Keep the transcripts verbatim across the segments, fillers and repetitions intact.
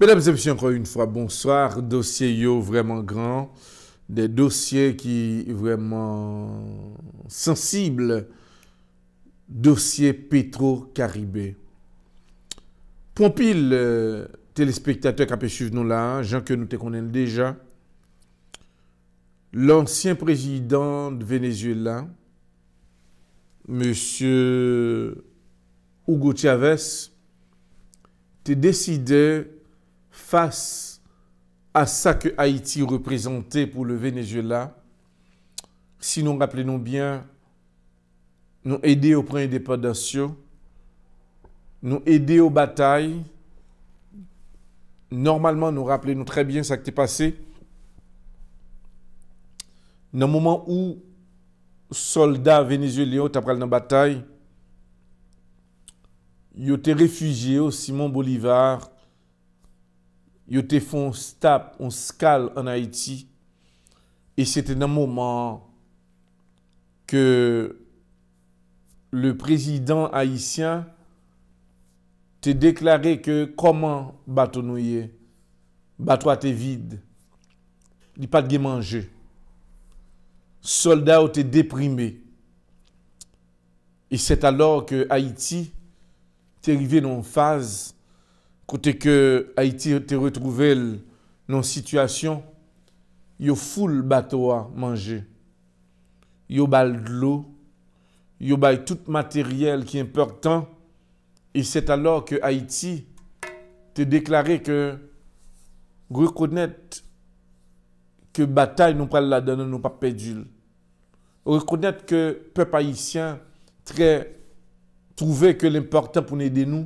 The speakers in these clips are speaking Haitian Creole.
Medam e mesye, ankò yon fwa, bonswa. Dosye yo vrèman gran, de dosye ki vrèman sansib, dosye Petro Caribe. Pou anpil, euh, telespektatè k ap swiv nou la, jan ke nou te konnen l deja, lansyen prezidan Venezuela, mesye Hugo Chavez, te deside, fas a sa ke Ayiti reprezante pou le Venezuela, si nou raple nou byen, nou ede yo pran endepandans yo, nou ede yo batay. Nòmalman, nou raple nou trè byen sa k te pase. Nan moman ou sòlda venezuelyen yo t ap pral nan batay, yo te refijye yo, Simon Bolivar, yo te fè yon stop, yon skal ann Ayiti. E se te nan moman ke le prezidan ayisyen te deklare ke kòman bato nou ye, bato a te vid, li pa t gen manje. Sòlda yo te deprime. E c'est alors que Ayiti te rive nan yon faz kote ke Ayiti te retwouve l nan yon sitiyasyon, yo foul bato a manje, yo ba l dlo, yo bay tout materyèl ki enpòtan, e c'est alors que Ayiti te deklare ke rekonèt ke batay nou pral ladan an, nou p ap pèdi l. Rekonèt ke pèp ayisyen trè twouve ke l enpòtan pou n ede nou,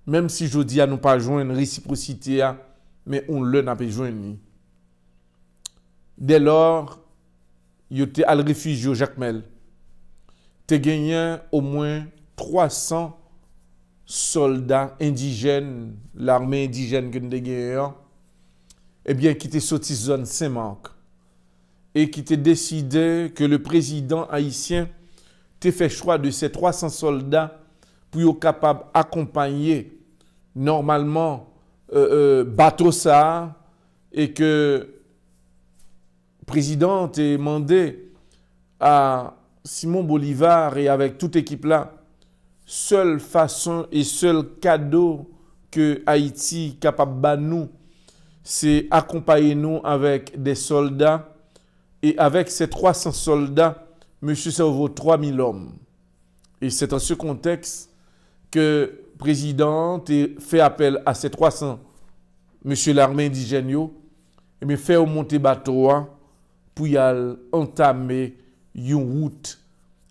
menm si jodi a nou pa jwenn resipwosite a, men yon lè n ap jwenn li. Dèlò, yo te al refijye yo Jakmèl. Te genyen omwen twa san sòlda endijèn, lame endijèn ke n te genyen an, ebyen, ki te soti zòn Sen Mak e ki te deside ke le prezidan ayisyen te fè chwa de se twa san sòlda pou yo kapab akonpaye nòmalman, euh, euh, bato sa a, e ke prezidan an te mande a Simon Bolivar e avèk tout ekip la, sèl fason e sèl kado ke Ayiti kapab ba nou, se akonpaye nou avèk de sòlda, e avèk se twa san sòlda, mesye, sa yo vo twa mil òm. E se dans ce contexte ke prezidan an te fè apèl a se twa san mesye lame endijèn yo, ebyen, fè yo monte bato a pou y al antame yon wout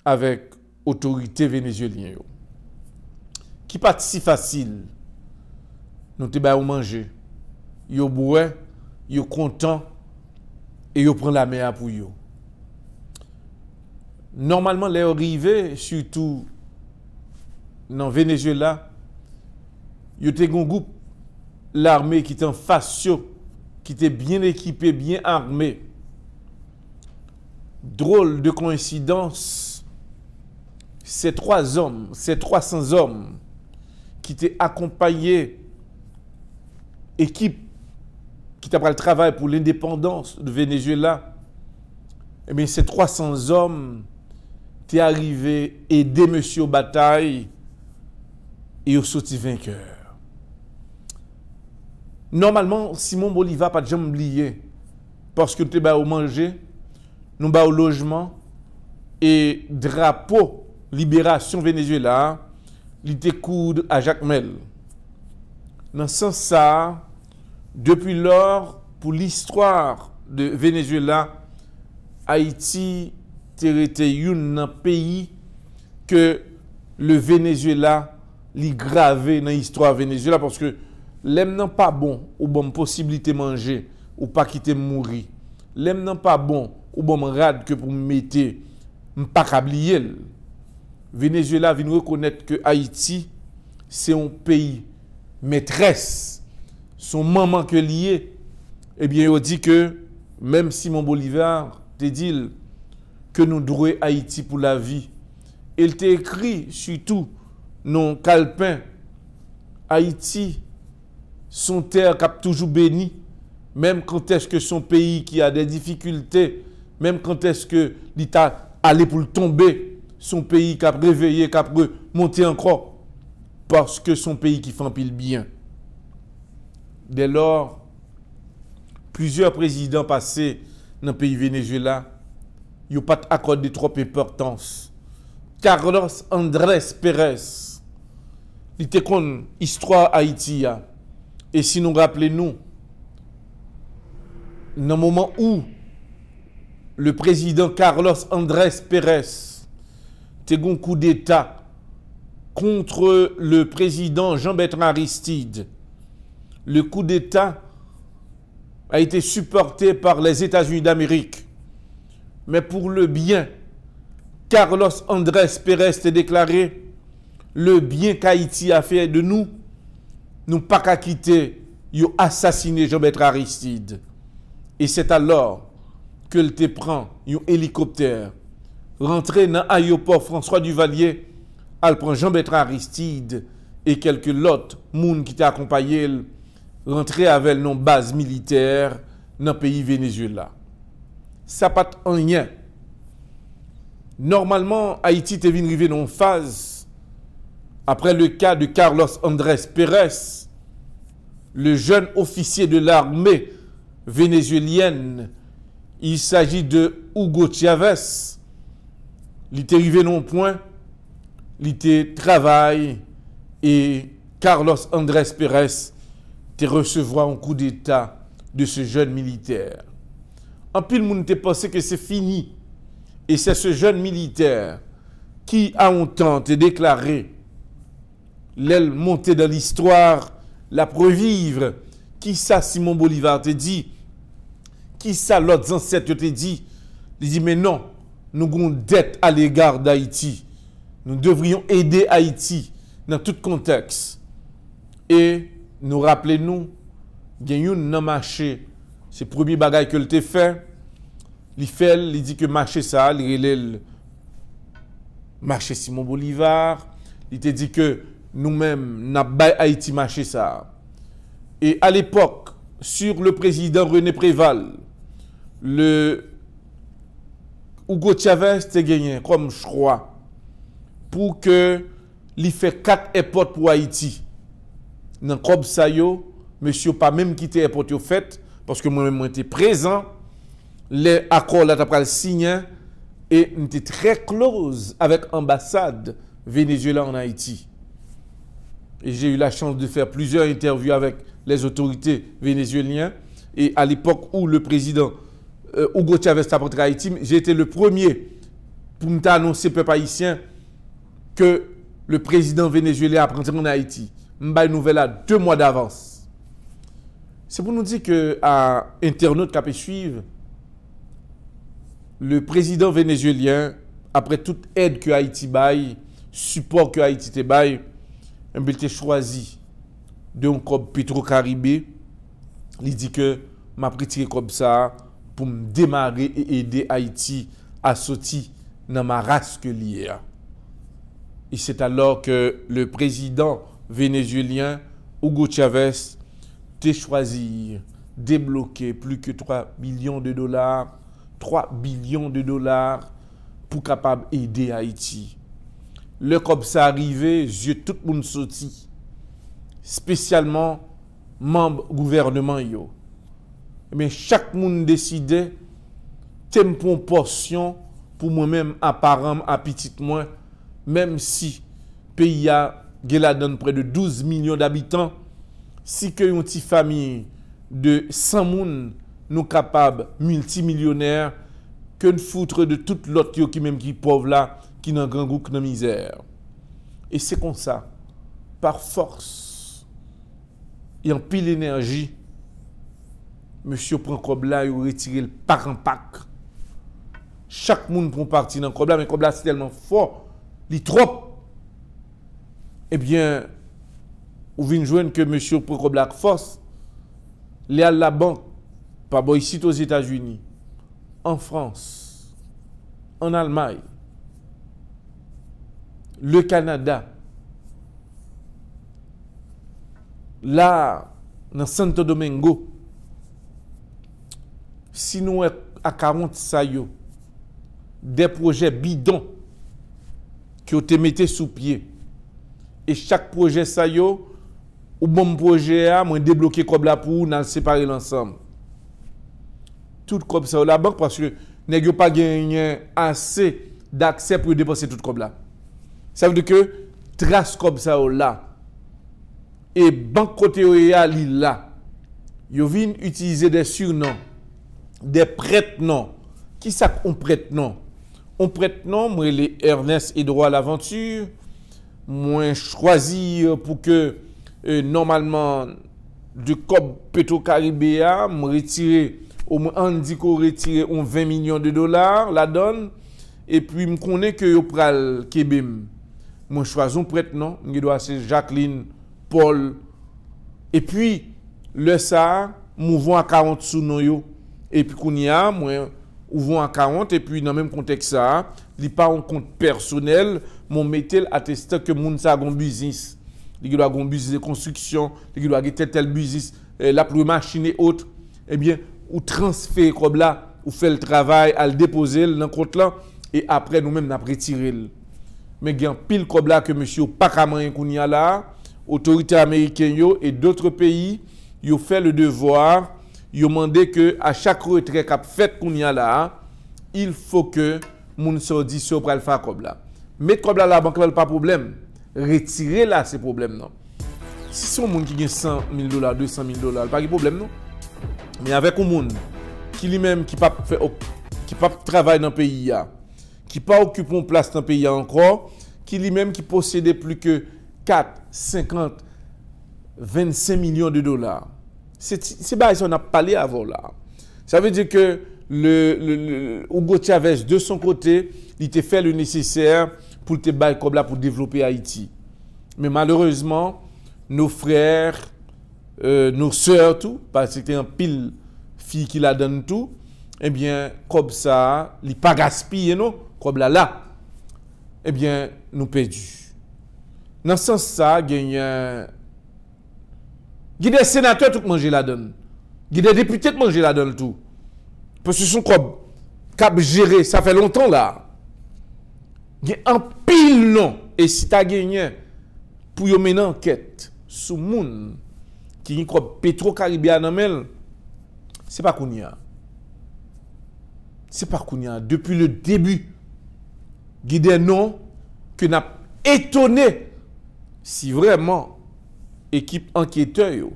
avèk otorite venezuelyen yo. Ki pa t si fasil. Nou te ba yo manje, yo bwè, yo kontan, e yo pran lamè a pou yo. Nòmalman, lè yo rive, sitou nan Venezuela, yo te gen yon gwoup lame ki te anfas yo, ki te byen ekipe, byen ame. Drôle de coïncidence, se twa zòm, se twa san zòm ki te akonpaye ekip ki ta pral travay pou lendepandans de Venezuela, ebyen, se twa san zòm te arive ede mesye yo batay e yo soti venkè. Nòmalman, Simon Bolivar pa t janm bliye, paske nou te ba yo manje, nou ba yo lojman, e drapo liberasyon Venezuela a, li te koud a Jakmèl. Nan sans sa a, depi lò, pou listwa de Venezuela, Ayiti te rete youn nan peyi ke le Venezuela, li grave nan istwa Venezuela, paske lè m nan pa bon, ou ban m posiblite manje, ou pa kite m mouri. Lè m nan pa bon, ou ban m rad ke pou m mete, m pa ka bliye l. Venezuela vin rekonèt ke Ayiti se yon peyi metrès, se yon manman ke li ye. Ebyen, yo di ke menm Simon Bolivar te di l ke nou dwe Ayiti pou lavi. E l te ekri sitou nan kalpen, Ayiti, Se yon tè k ap toujou beni, menm kantèske se yon peyi ki a de difikilte, menm kantèske li ta ale pou l tonbe, se yon peyi k ap reveye, k ap remonte ankò, paske se yon peyi ki fè anpil byen. Dèlò, plizyè prezidan pase nan peyi Venezuela, yo pa t akòde twòp enpòtans. Carlos Andrés Pérez, li te konn istwa Ayiti a. E si nou raple nou, nan moman où le président Carlos Andrés Pérez te gon koudeta contre le président Jean-Bertrand Aristide, le coup d'État a été supporté par les États-Unis d'Amérique. Mais pour le bien, Carlos Andrés Pérez te déclaré, le bien qu'Haïti a fait de nous, nou pa ka kite yo asasine Jean-Bertrand Aristide. Et c'est alors que l te pran yon elikoptè, rantre nan ayewopò François Duvalier, al pran Jean-Bertrand Aristide e kèlke lòt moun ki te akonpaye l, rantre avè l nan baz militè nan peyi Venezuela. Sa pa t anyen. Nòmalman, Ayiti te vin rive nan yon faz, après le cas de Carlos Andrés Pérez, le jeune officier de l'armée vénézuélienne, il s'agit de Hugo Chavez, li te rive nan yon pwen, li te travay e Carlos Andrés Pérez te resevwa yon koudeta de ce jeune militaire. Anpil moun te panse ke se fini. E se ce jeune militaire qui, à un temps, te deklare, lè l monte dans l'histoire, l ap reviv. Kisa Simon Bolivar te di? Kisa lòt zansèt yo te di? Li di, men non, nou gon dèt à l'égard d'Haïti. Nous devrions aider Haïti dans tout contexte. E nou raple nou, gen youn nan mache, se premye bagay ke l te fè, li fè l, li di ke mache sa a, li rele l mache Simon Bolivar, li te di ke nou menm, n ap bay Ayiti mache sa a. E à l'époque, sur le président René Préval, le Hugo Chavez te genyen kòm chwa pou ke li fè kat èpòt pou Ayiti. Nan kòb sa yo, mesye yo pa menm kite èpòt yo fèt, paske mwen menm mwen te prezan lè akò la ta pral siyen, e m te trè close avèk anbasad Venezuela en Haïti. Et j'ai eu la chance de faire plusieurs interviews avec les autorités vénézuéliennes. Et à l'époque où le président euh, Hugo Chavez t ap antre Ayiti, j'ai été le premier pou m ta anonse pèp ayisyen ke le président vénézuélien ap rantre an Ayiti. M bay nouvèl la de mwa davans. Se pou nou di ke a entènot k ap swiv, le président vénézuélien, après tout èd ke Ayiti bay, sipò ke Ayiti te bay, enben, li te chwazi de yon kòb Petro Caribe, li di ke m ap retire kòb sa a pou m demare e ede Ayiti a soti nan maras ke li ye a. Et c'est alors que le président vénézuélien Hugo Chavez te chwazi debloke plis ke twa bilyon de dola, twa bilyon de dola pou kapab ede Ayiti. Lè kòb sa a rive, zye tout moun soti, espesyalman manm gouvènman yo. Ebyen, chak moun deside, te m pran pòsyon pou mwen menm, a paran m, a pitit mwen, menm si peyi a gen ladan l prè de douz milyon d'abitan, si ke yon ti fanmi de san moun, nou kapab miltimilyonè, ke n foutre de tout lòt yo ki menm ki pòv la, ki nan grangou, k nan mizè. E se konsa, pa fòs, e anpil enèji, mesye yo pran kòb la, yo retire l pak an pak. Chak moun pran pati nan kòb la, men kòb la si tèlman fò, li twòp. Ebyen, ou vin jwenn ke mesye yo pran kòb la ak fòs, li al labank, pa bò isit Ozetazini, an Frans, an Almay, le Kanada, la, nan Santo Domingo, si nou wè akawont sa yo, de pwojè bidon ke yo te mete sou pye, e chak pwojè sa yo, ou ban m pwojè a, mwen debloke kòb la pou ou, n al separe l ansanm. Tout kòb sa yo labank, paske nèg yo pa genyen ase daksè pou yo depanse tout kòb la. Sa vle di ke tras kòb sa yo la. E bank kote yo ye a, li la. Yo vin itilize de sinon, de prètnon. Kisa k on prètnon? On prètnon, mwen rele Ernest Edouard Laventure. Mwen chwazi pou ke, e, nòmalman, de kòb Petro Caribe a, mwen retire, omwen, ann di ke w retire on ven milyon de dola ladan l, epi m konnen ke yo pral kenbe m. Mwen chwazi on prètnon, m gen dwa se Jacqueline, Paul, epi lè sa a, m ouvè on akawont sou non yo. Epi kounye a, mwen ouvè on akawont, epi nan menm kontèks sa a, li pa on kont pèsonèl, mwen mete l atestan ke moun sa a gon biznis. Li gen dwa gon biznis de konstriksyon, li gen dwa gen tèl, tèl biznis, eh, l ap lwe machin e ot. Ebyen, ou transfere kòb la, ou fè l travay, al depoze l nan kont lan, e apre nou menm n ap retire l. Men gen anpil kòb la ke mesye yo pa ka manyen kounye a la a. Otorite ameriken yo e dotre peyi, yo fè le devwa, yo mande ke a chak retrè k ap fèt kounye a la a, il faut que moun sa yo di sa yo pral fè ak kòb la. Met kòb la labank la, l pa pwoblèm. Retire l la, se pwoblèm nan. Si se yon moun ki gen san mil dola, de san mil dola, l pa gen pwoblèm non. Men avèk yon moun ki li menm ki p ap fè ok-, ki p ap travay nan peyi a, ki pa okipe yon plas nan peyi a ankò, ki li menm ki posede plis ke kat, senkant, vennsenk milyon de dola. Se ti, se bagay sa n ap pale avè w la. Sa vle di ke le, le, le, Hugo Chavez, de son kote, li te fè le nesesè pou l te bay kòb la pou devlope Ayiti. Men malerezman, nos frères, euh, nos sœurs tou, paske te anpil fi ki ladan l tou, ebyen, kòb sa a, li pa gaspiye non, kòb la la. Ebyen, nou pèdi. Nan sans sa, genyen, gen de senatè tou k manje ladan l. Gen de depite k manje ladan l tou. Paske se yon kòb k ap jere, sa fè lontan la. Gen anpil non, e si ta genyen pou yo mennen ankèt sou moun ki gen kòb Petro Caribe a nan men l, se pa kounye a. Se pa kounye a. Depi le debi, gen de non ke n ap etone si vrèman ekip anketè yo,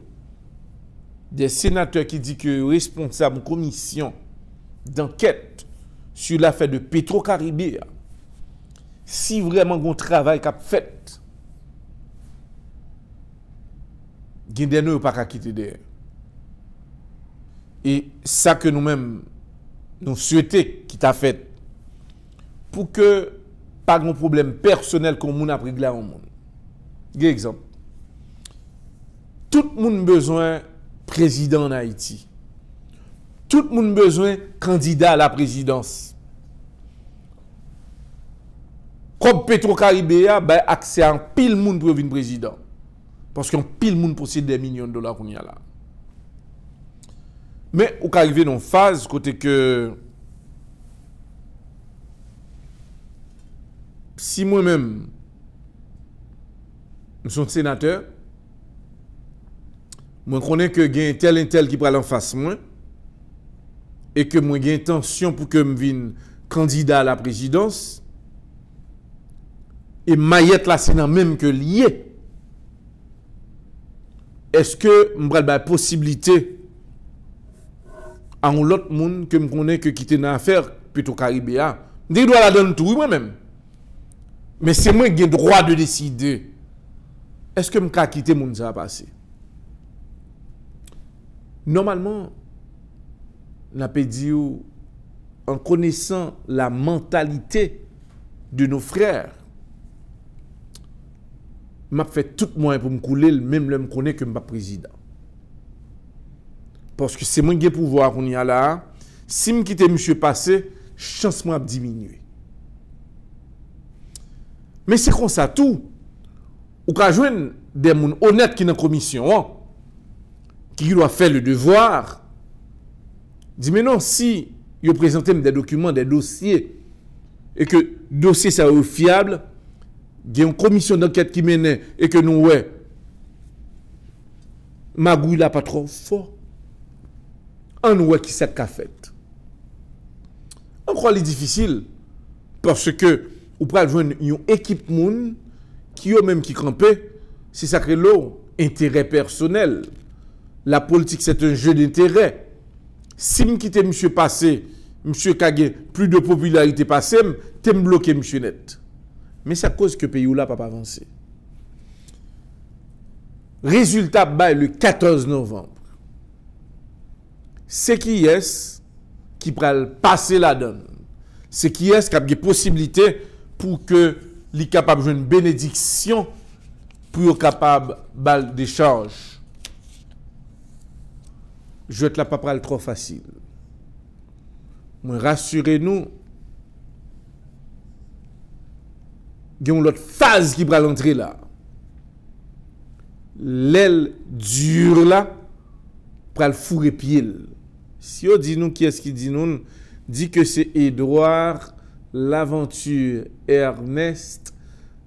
de senatè ki di ke yo responsab yon komisyon d'ankèt sur l'affaire de Petro Caribe a, si vrèman gon travay k ap fèt, gen de non yo pa ka kite dèyè. E sa ke nou menm, nou swete ki ta fèt, pou ke pa gen yon pwoblèm pèsonèl ke yon moun ap regle a yon moun. Gen egzanp. Tout moun bezwen prezidan ann Ayiti. Tout moun bezwen kandida a la prezidans. Kòb Petro Caribe a bay aksè a anpil moun pou yo vin prezidan. Paske anpil moun posede de milyon dola kounye a la. Men ou ka rive nan yon faz kote ke si mwen menm, m se yon senatè, mwen konnen ke gen entèl, entèl ki pral anfas mwen, e ke mwen gen entansyon pou ke m vin kandida a la prezidans, e mayèt la se nan men m ke l ye, èske m pral bay posiblite a yon lòt moun ke m konnen ke ki te nan afè Petro Caribe a? M te gen dwa ladan l tou, wi, mwen menm. Men se mwen ki gen dwa de deside. Èske m ka kite moun sa a pase? Nòmalman, n ape di w, en connaissant la mentalité de nos frères, m ap fè tout mwayen pou m koule l, menm lè m konnen ke m p ap prezidan. Paske se mwen ki gen pouvwa a kounye a la a. Si m kite misye pase, chans mwen ap diminye. Men se konsa tou, ou ka jwenn de moun onèt ki nan komisyon an, ki dwa fè le devwa, di men non, si yo prezante m de dokiman, de dosye, e ke dosye sa yo fyab, gen yon komisyon dankèt ki mennen e ke nou wè magouy la pa twò fò, ann wè ki sa k ka fèt. Ankò li difisil, paske ou pral jwenn yon ekip moun ki yo menm ki kanpe, se sa k rele w enterè pèsonèl. La politique, c'est un jeu d'intérêt. Si m kite misye pase, misye ka gen plis de popilarite pase m, te m bloke misye nèt. Men sa k koz ke peyi w la p ap avanse. Rezilta ap bay le katòz novanm. Se kiyès ki pral pase ladan l? Se kiyès k ap gen posiblite pou ke li kapab jwenn benediksyon pou yo kapab ba l dechaj? Jwèt la pa pral twò fasil. Mwen rasire nou, gen yon lòt faz ki pral antre la. Lèl di la pral foure pye l. Si yo di nou kiyès ki di nou l, di ke se Edouard Laventure Ernest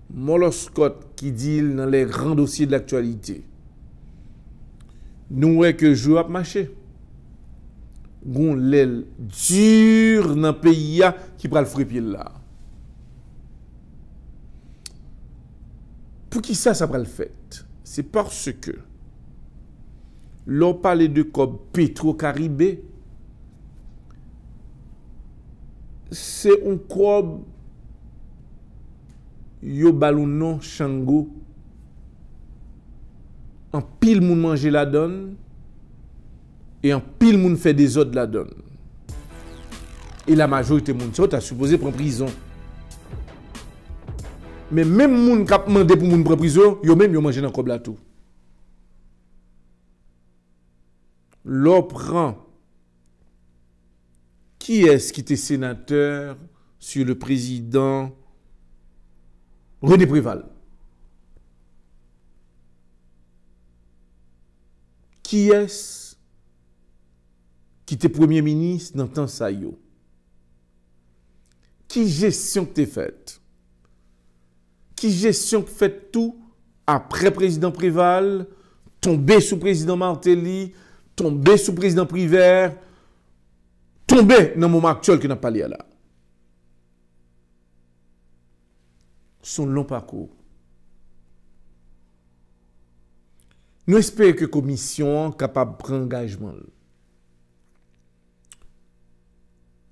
Moloskot ki di l nan les grands dossiers de l'actualité. Nou wè ke jou ap mache. Gon lèl di nan peyi a ki pral foure pye l la. Poukisa sa pral fèt? Se paske lè w pale de kòb Petro Caribe, se yon kòb yo ba l yon non Chango. Anpil moun manje ladan l, e anpil moun fè dezòd ladan l. E la majorite moun sa yo ta sipoze pran prizon. Men menm moun k ap mande pou moun pran prizon, yo menm yo manje nan kòb la tou. Lè w pran kiyès ki te senatè sou le prezidan René Préval? Kiyès ki te premye minis nan tan sa yo? Ki jesyon ki te fèt? Ki jesyon k fèt tou apre prezidan Préval, tonbe sou prezidan Martelly, tonbe sou prezidan Privert, tonbe nan moman aktyèl ke n ap pale a la? Se yon lon pakou. Nou espere ke komisyon an kapab pran angajman l.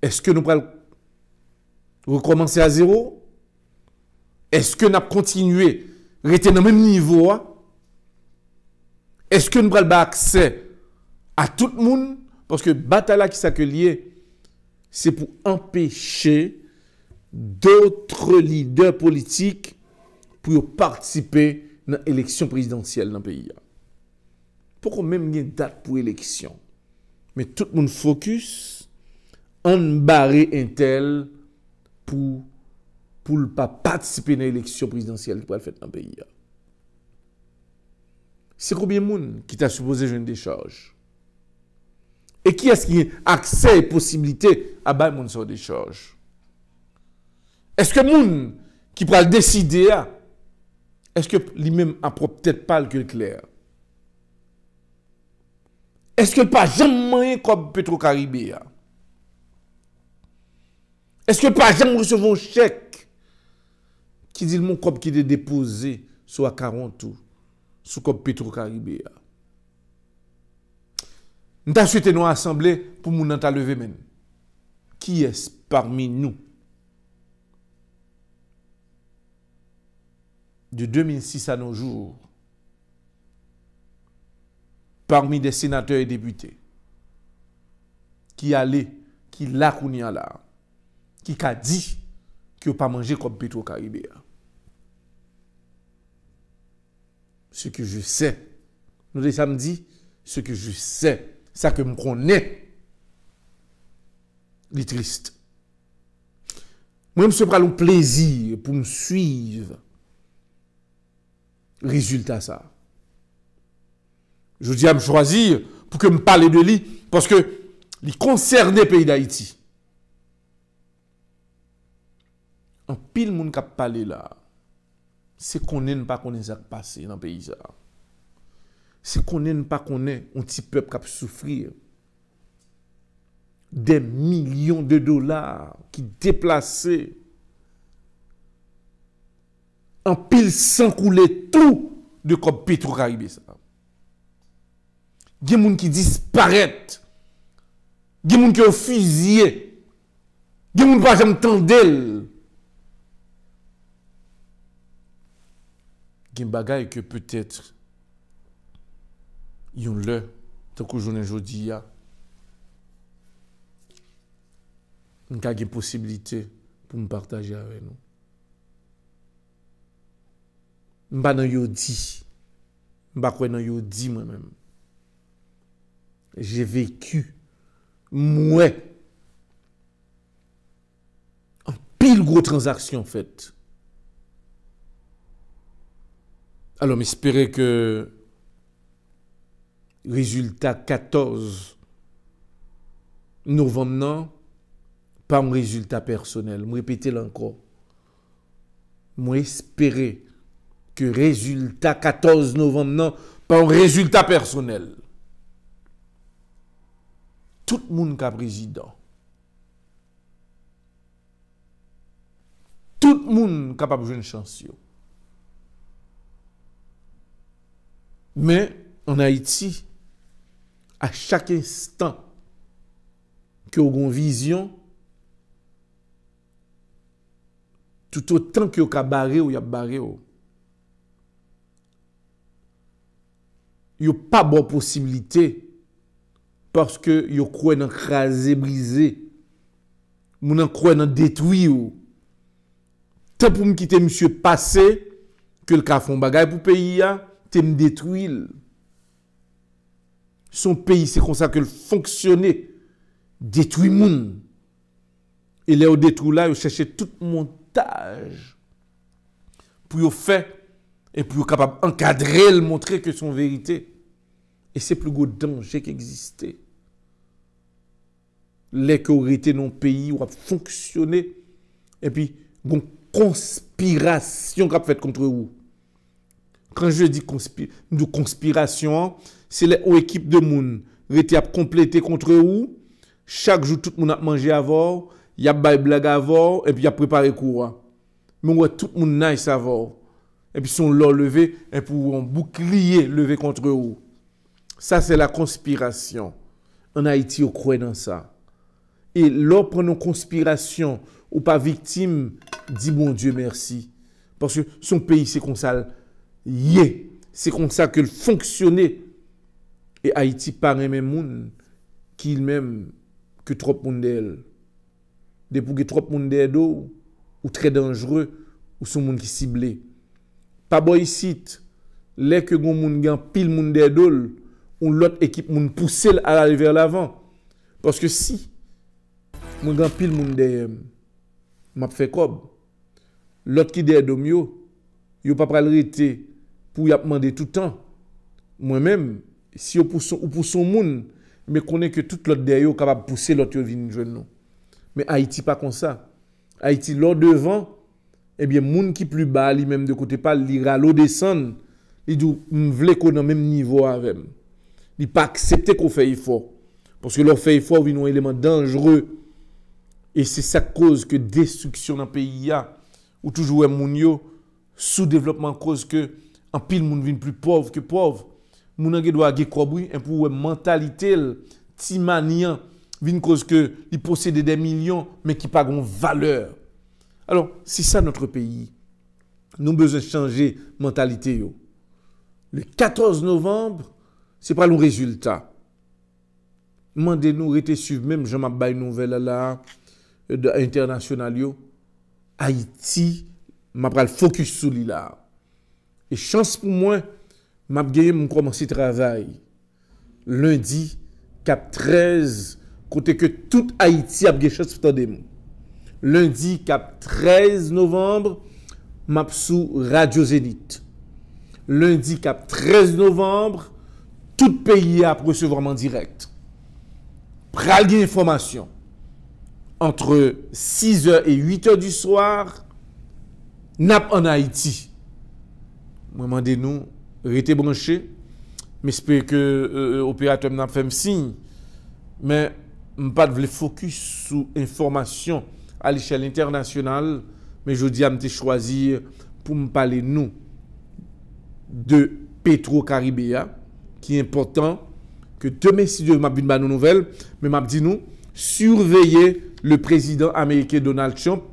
Èske nou pral rekòmanse a zewo? Èske n ap kontinye rete nan menm nivo a? Èske n pral bay aksè a tout moun? Paske batay la, kisa ke l ye? Se pou anpeche dòt lidè politik pou yo patisipe nan eleksyon prezidansyèl nan peyi a. Poko menm gen dat pou eleksyon. Men tout moun fokis, ann bare entèl pou, pou l pa patisipe nan eleksyon prezidansyèl ki pral fèt nan peyi a. Se konbyen moun ki ta sipoze jwenn dechaj? E kiyès ki gen aksè e posiblite a bay moun sa yo dechaj? Èske moun ki pral deside a, èske li menm a pwòp tèt pa l ke l klè? Èske l pa janm manyen kòb Petro Caribe a? Èske l pa janm resevwa yon chèk ki di l gon kòb ki te depoze sou akawont ou, sou kòb Petro Caribe a? M ta swete nou asanble pou moun nan ta leve men l. Kiyès pami nou, de deux mille six à nos jours, parmi des sénateurs et députés, ki ale, ki la kounye a la, ki ka di ke yo pa manje kòb Petro Caribe a? Ce que je sais. Nou te sa m di, ce que je sais. Sa ke m konnen, li tris. Mwen, m se pral yon plezi pou m swiv rezilta sa. Jodi a, m chwazi pou ke m pale de li, paske li konsène peyi Dayiti. Anpil moun k ap pale la, se konnen n pa konnen sa k pase nan peyi sa. Se konnen n pa konnen yon ti pèp k ap soufri. Des millions de dollars ki deplase. Anpil san koule tou de kòb Petro Caribe sa. Gen moun ki disparèt. Gen moun ke yo fizye. Gen moun pa janm tande l. Gen bagay ke petèt yon lè, tankou jounen jodi a, m ka gen posiblite pou m pataje avè nou. M pa nan yo di. M pa kwè nan yo di mwen menm. J'ai vécu. M wè anpil gwo tranzaksyon fèt. Alò, m espere ke rezilta katòz novanm nan pa yon rezilta pèsonèl. M repete l ankò. Mwen espere ke rezilta katòz novanm nan pa yon rezilta pèsonèl. Tout moun ka prezidan. Tout moun kapab jwenn chans yo. Men, ann Ayiti, a chak enstan ke w gen yon vizyon, toutotan ke yo ka bare w, y ap bare w. Yo pa ba w posiblite, paske yo kwè nan kraze brize. Moun nan kwè nan detwi w. Tan pou m kite misye pase, ke l ka fè yon bagay pou peyi a, te m detwi l. Se yon peyi, se konsa ke l fonksyone. Detwi moun. E lè yo detwi w la, yo chèche tout montaj pou yo fè e pou yo kapab ankadre l, montre ke se yon verite. E se pli gwo danje ki egziste. Lè ke w rete nan yon peyi, w ap fonksyone, epi gon konspirasyon k ap fèt kont ou. Kan je di konspi-, m di w konspirasyon an, se lè yon ekip de moun rete ap konplete kont ou, chak jou tout moun ap manje avè w, y ap bay blag avè w, epi y ap prepare kou a. Men w wè tout moun nice avè w. Epi se yon lè w leve, epi w wè yon boukliye leve kont ou. Sa se la konspirasyon. Ann Ayiti, yo kwè nan sa. E lè w pran nan konspirasyon, ou pa viktim, di Bondye mèsi. Paske se yon peyi, se konsa l ye. Se konsa ke l fonksyone. E Ayiti pa renmen moun ki menm ke twòp moun dèyè l. Depi w gen twòp moun dèyè do w, ou trè danjre, ou se yon moun ki sible. Pa bò isit, lè ke gon moun gen anpil moun dèyè do l, yon lòt ekip moun pouse l al ale vè lavan. Paske si mwen gen anpil moun dèyè m, m ap fè kòb. Lòt ki dèyè do m yo, yo pa pral rete pou y ap mande toutan. Mwen menm, si yo pouse, ou pouse yon moun, men konnen ke tout lòt dèyè yo kapab pouse lòt yo vin jwenn nou. Men Ayiti pa konsa. Ayiti, lè w devan, ebyen, moun ki pli ba a, li menm de kote pa l, li rale w desann, li di w, "M vle ke w nan menm nivo avè m." Li pa aksepte ke w fè efò. Paske lè w fè efò, w vin yon eleman danjre. E se sa k koz ke destriksyon nan peyi a, ou toujou wè moun yo, soudevlòpman koz ke anpil moun vin pli pòv ke pòv. Moun nan gen dwa gen kòb, wi, enpi w wè mantalite l, ti mani an, vin koz ke li posede dè milyon, men ki pa gen valè. Alò, c'est ça notre pays. Nou bezwen chanje mantalite yo. Le katòz novanm, se pral yon rezilta. M mande nou rete swiv menm jan m ap bay nouvèl la, la, entènasyonal yo. Ayiti, m ap pral fokis sou li la. E chans pou mwen, m ap genyen, m kòmanse travay. Lendi k ap trèz, kote ke tout Ayiti ap gen chans pou tande m. Lendi k ap trèz novanm, m ap sou Radyo Zenith. Lendi k ap trèz novanm, Tout peyi a ap resevwa m an dirèk. Pral gen enfòmasyon. Entre six heures et huit heures du soir, n ap ann Ayiti. Mwen mande nou, rete branche. M espere ke euh, operatè m nan ap fè m siy. Men, m pa t vle fokis sou enfòmasyon a lechèl entènasyonal, men jodi a m te chwazi pou m pale nou de Petro Caribe a, ki enpòtan, ke demen, si Dye vle, m ap vin ba nou nouvèl, men m ap di nou, siveye le prezidan ameriken Donald Trump,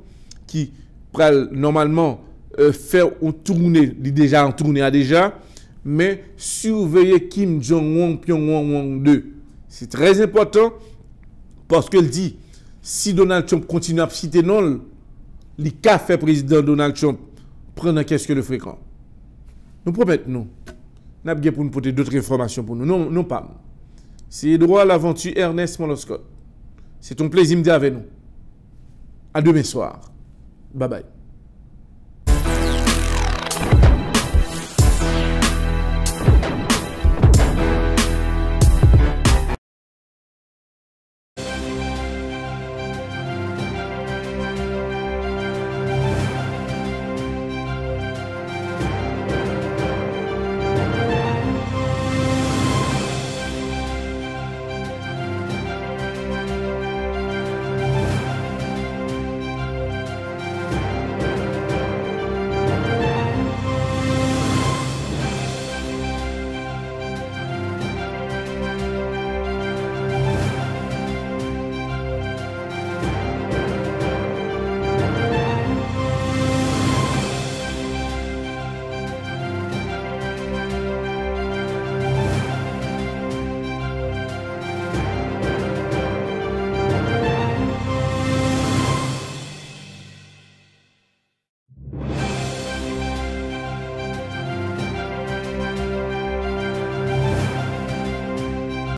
ki pral nòmalman euh, fè yon toune, li deja an toune a deja, men siveye Kim Jong-un, Pyongyang Wang de. Se trè enpòtan, paske l di, si Donald Trump kontinye ap site non l, li ka fè prezidan Donald Trump pran nan kèske le frekan. Nou pwomèt nou, n ap gen pou n pote dòt enfòmasyon pou nou. Non, non pa m. Se Edouard Laventure Ernest Moloscot. Se t on plezi m te avè nou. A demen swa. Babay.